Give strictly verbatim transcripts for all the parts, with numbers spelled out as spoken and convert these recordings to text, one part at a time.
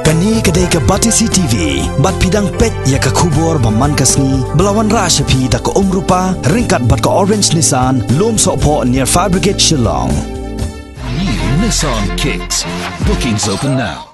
Kane ka dei ka Batesi T V, bad phi dang peit ïa ka khubor ba man ka sngi, ba la wanrah sha phi da ka Umrupa, ryngkat bad ka Orange Nissan, Lumsohphoh near Fire Brigade Shillong. New Nissan Kicks. Bookings open now.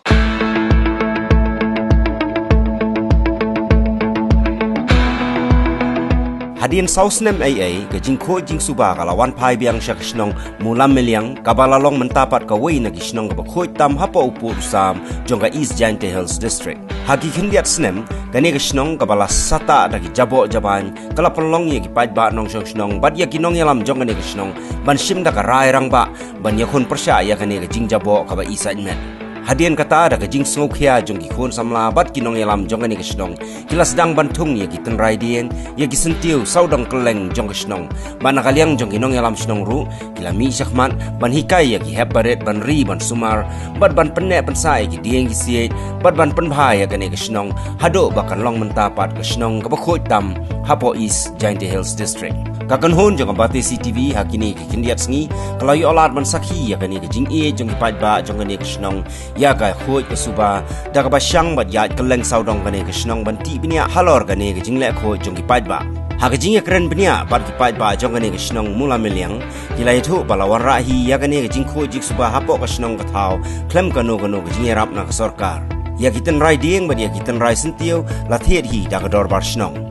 Hadien saw snem ei ei, ka jingkhuid jingsuba ka la wan phai biang sha ka shnong Mawlamyniang, kaba la long mynta pat kawei na ki shnong kaba khuid tam hapoh u pud u sam jong ka East Jaintia Hills District. Ha ki khyndiat snem, kane ka shnong kaba la sahtah da ki jaboh jabain, ka la pynlong ïa ki paidbah nongshong shnong bad ïa ki nongïalam jong kane ka shnong ban shim da ka rai rangbah ban ïakhun pyrshah ïa kane ka jingjaboh kaba i sait met. Hadien kata, da ka jingsngewkhia jong ki khun samla bad ki nongïalam jong kane ka shnong, ki la sdang ban thung ïa ki tynrai dieng, ïa ki syntiew sawdong kylleng jong ka shnong. Bad na ka liang jong ki nongïalam shnong ruh, ki la mih shakhmat ban hikai ïa ki hep barit ban ri ban sumar, bad ban pynneh pynsah ïa ki dieng ki siej, bad ban pynbha ïa kane ka shnong, haduh ba kan long mynta pat ka shnong kaba khuid tam hapoh East Jaintia Hills District. Ka kynhun jong ka Batesi T V ha kine ki khyndiat sngi, ka la ïoh lad ban sakhi ïa kane ka jingïeit jong ki paidbah jong kane ka shnong, ïa ka khuid ka suba, da kaba shang bad ïaid kylleng sawdong kane ka shnong ban tih bniah halor kane ka jingleh khuid jong ki paidbah. Ha ka jingïakren bniah bad ki paidbah jong kane ka shnong Mawlamyniang, ki la ïathuh ba la wanrah hi ïa kane ka jingkhuid jingsuba hapoh ka shnong ka thaw, khlem kano kano ka jingïarap na ka sorkar. Ïa ki tynrai dieng bad ïa ki tynrai syntiew la thied hi da ka dorbar shnong.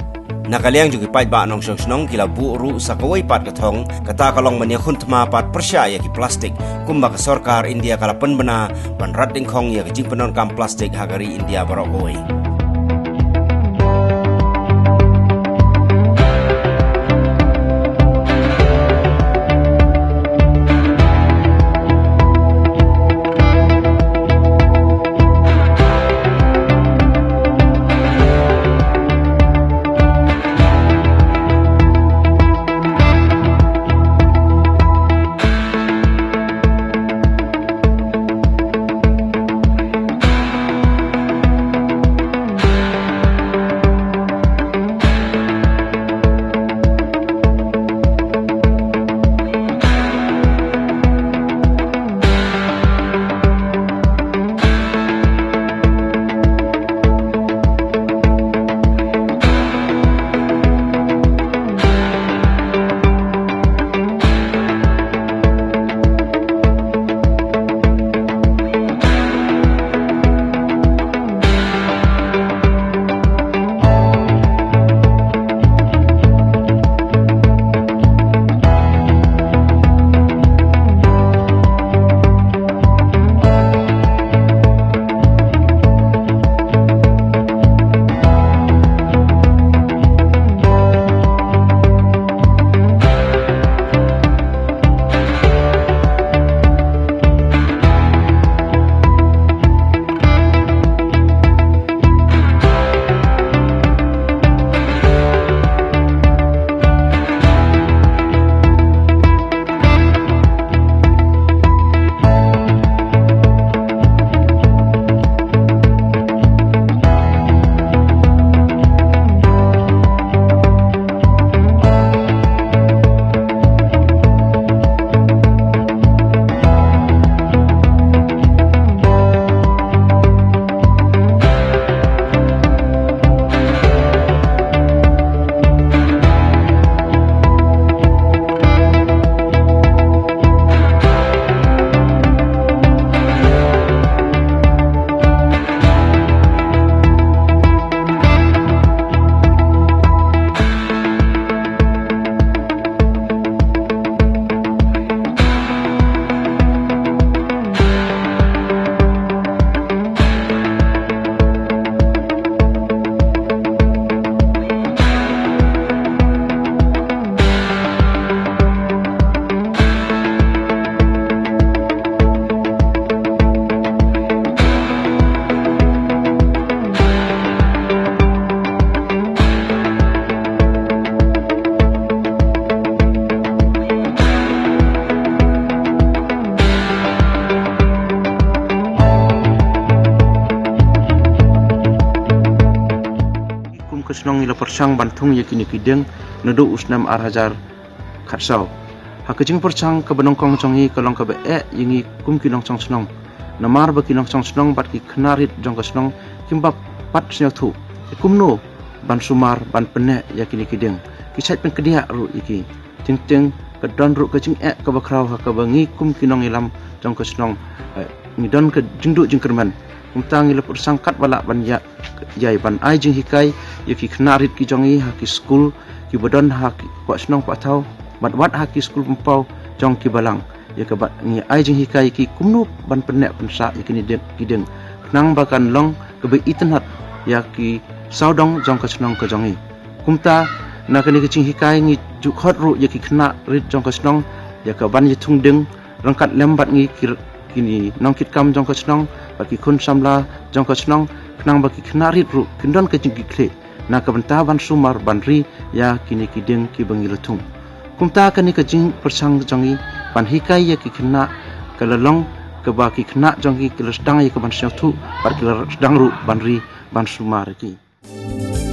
Na ka liang jong ki paidbah nongshong shnong, ki la buh ruh sa kawei pat ka thong, kata ka long ban ïakhun thma pat pyrshah ïa ki plastik, kumba ka sorkar India ka la pynbna ban rat dyngkhong ïa ka jingpyndonkam plastik ha ka ri India baroh kawei. Kum ka shnong ngi la pyrshang ban thung ïa kine ki dieng naduh u snem ar hajar khatsaw. Ha ka jingpyrshang kaba nyngkong jong ngi ka long kaba eh ïa ngi kum ki nongshong shnong Namar ba ki nongshong shnong bad ki khynnah rit jong ka shnong kim pat sngewthuh kumno ban sumar ban pynneh ïa kine ki dieng. Ki shait pynkynriah ruh ïa ki. Teng teng ka don ruh ka jingeh kaba khraw ha kaba ngi kum ki nongïalam jong ka shnong, eh, ngi don ka jingduh jingkyrmen. Kumta ngi la pyrshang katba lah ban ïa, ïai ban ai jinghikai ïa ki khynnah rit ki jong ngi ha ki skul kiba don ha ki kwah shnong kwah thaw, bad wat ha ki skul pynpaw jong ki balang, ïa kaba ngi ai jinghikai ïa ki kumno ban pynneh pynsah ïa kine dieng, ki dieng, khnang ba kan long kaba itynnad ïa ki sawdong jong ka shnong ka jong ngi. Kumta na kane ka jinghikai ngi ju khot ruh ïa ki khynnah rit jong ka shnong ïa ka ban ïathung dieng ryngkat lem bad ngi ki, ki nongkitkam jong ka shnong bad ki khun samla jong ka shnong, khnang ba ki khynnah rit ruh kin don ka jingkitkhlieh na ka bynta ban sumar ban ri ïa kine ki dieng kiba ngi la thung. Kumta kane ka jingpyrshang jong ngi ban hikai ïa ki khynnah ka la long kaba ki khynnah jong ngi ki la sdang ïa ka ban sngewthuh bad ki la sdang ruh ban ri ban sumar ïa ki.